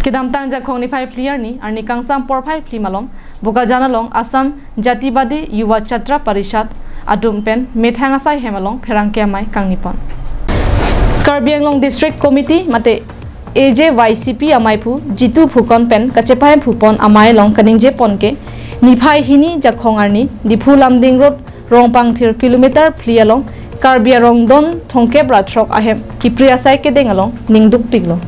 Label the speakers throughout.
Speaker 1: Kidam tang jakhong ni phai clear ni arni kangsam por phai phli malong Bokajana long Assam Jatibadi Yuva Chhatra Parishad adum pen methanga sai hemalong pherang ke amai kangnipon Karbi Anglong District Committee mate AJYCP amai phu Jitu Phukon pen kachepai phupon amai long kaningje ponke niphai hini jakhong arni Diphu Lamding Road Rongpang thir kilometer phli along Karbi Rongdon thongke bratrok ahem kipriya sai ke dengalong ningduk piglo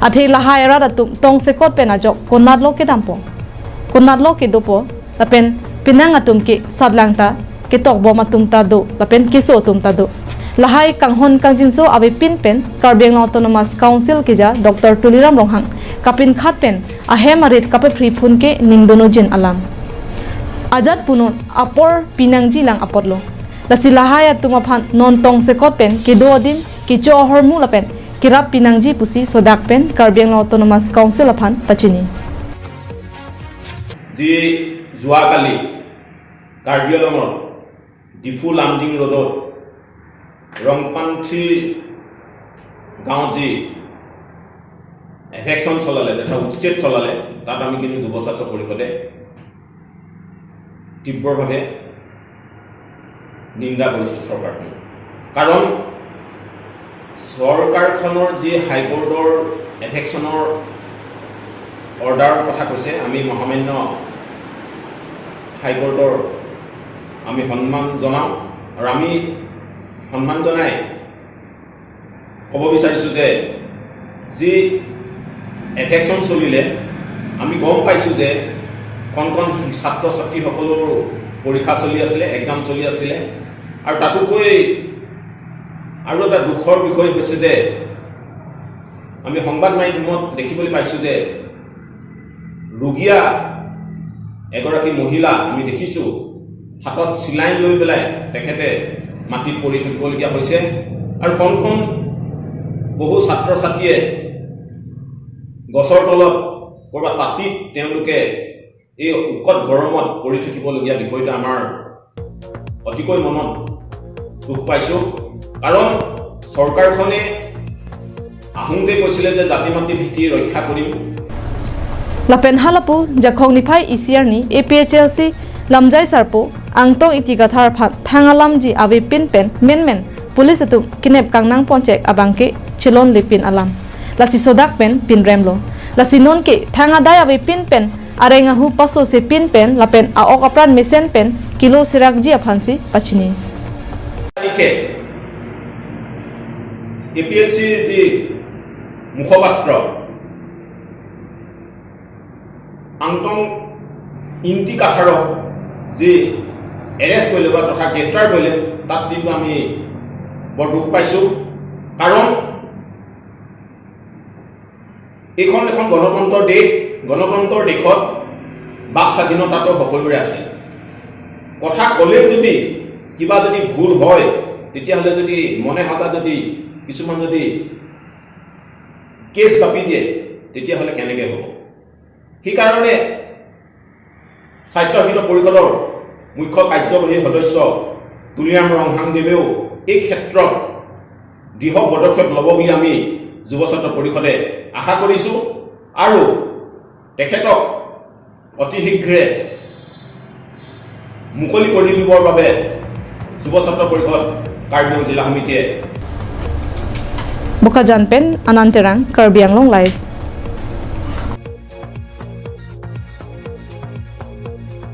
Speaker 1: athe lahai ra tum tong se kot pen ajok konat lo ke dampo konat lo ke dopo lapen pinang atum ke sadlang ta ke tok bom atum ta do lapen ke so tum ta do lahai kanghon kangjinso abe pin pen Karbi Anglong Autonomous Council ke ja Dr. Tuliram Ronghang kapin khat pen ahem arit kape free phun ke ningdono jin alam ajat punon apor pinang ji lang apotlo lasi lahai atum aphan non tong se kot pen ke do adim ke cho hormu lapen kirap pinangji pusi sodak pen Karbi Anglong Autonomous Council aphan pachini.
Speaker 2: যি যোৱাকালি কাৰ্বি আংলঙৰ ডিফু লামডিং ৰোডত ৰংপাংথি গাঁৱত যি এভেকশ্যন চলালে তথা উচ্ছেদ চলালে, তাত আমি কিন্তু যুৱ ছাত্ৰ পৰিষদে তীব্ৰভাৱে নিন্দা কৰিছোঁ চৰকাৰখনক। কাৰণ চৰকাৰখনৰ যি হাইকোৰ্টৰ এভেকশ্যনৰ অৰ্ডাৰৰ কথা কৈছে, আমি মহামান্য হাইকোৰ্টৰ আমি সন্মান জনাওঁ আৰু আমি সন্মান জনাই ক'ব বিচাৰিছোঁ যে যি এভেকশ্যন চলিলে, আমি গম পাইছোঁ যে কণ কণ ছাত্ৰ ছাত্ৰীসকলৰ পৰীক্ষা চলি আছিলে, এক্সাম চলি আছিলে। আৰু তাতোকৈ আৰু এটা দুখৰ বিষয় হৈছে যে আমি সংবাদ মাধ্যমত দেখিবলৈ পাইছোঁ যে ৰুগীয়া এগৰাকী মহিলা আমি দেখিছোঁ, হাতত চিলাইন লৈ পেলাই তেখেতে মাটিত পৰি থাকিবলগীয়া হৈছে আৰু কণ কণ বহু ছাত্ৰ ছাত্ৰীয়ে গছৰ তলত, ক'ৰবাত পাতিত তেওঁলোকে এই উৎকট গৰমত পৰি থাকিবলগীয়া বিষয়টো আমাৰ অতিকৈ মনত দুখ পাইছোঁ। কাৰণ চৰকাৰখনে আহোঁতে কৈছিলে যে জাতি মাটি ভেটি ৰক্ষা কৰিম।
Speaker 1: Lapen halapu jakhong ni phai ECR ni APHLC lamjai sarpo angtong itigathar phat thangalam ji ave pin pen men men police atum kinep kangnang ponchek abangke chelon lipin alam lasi sodak pen pin remlo lasi non ke thanga dai ave pin pen arenga hu paso se pin pen lapen a ok apran mesen pen kilo sirak ji aphansi pachini.
Speaker 2: তাৰিখে A P L চিৰ যি মুখপাত্ৰ আংটং ইংতি কাথাৰক যি arrest কৰিলে বা তথা গ্ৰেপ্তাৰ কৰিলে, তাত কিন্তু আমি বৰ দুখ পাইছোঁ। কাৰণ এইখন এখন গণতন্ত্ৰৰ দেশ। গণতন্ত্ৰৰ দেশত বাক স্বাধীনতাটো সকলোৰে আছে। কথা ক'লেও যদি কিবা যদি ভুল হয়, তেতিয়াহ'লে যদি মনে সজা যদি কিছুমান যদি কেছ জাপি দিয়ে, তেতিয়াহ'লে কেনেকৈ হ'ব? সেইকাৰণে স্বায়ত্তশাসিত পৰিষদৰ মুখ্য কাৰ্যবাহী সদস্য তুলিৰাম ৰংহাংদেৱেও এই ক্ষেত্ৰত দৃঢ় পদক্ষেপ ল'ব বুলি আমি যুৱ ছাত্ৰ পৰিষদে আশা কৰিছোঁ আৰু তেখেতক অতি শীঘ্ৰে মুকলি কৰি দিবৰ বাবে যুৱ ছাত্ৰ পৰিষদ কাৰ্বি আংলং জিলা সমিতিয়ে
Speaker 1: Bokajan pen Ananterang, Karbi Anglong Live.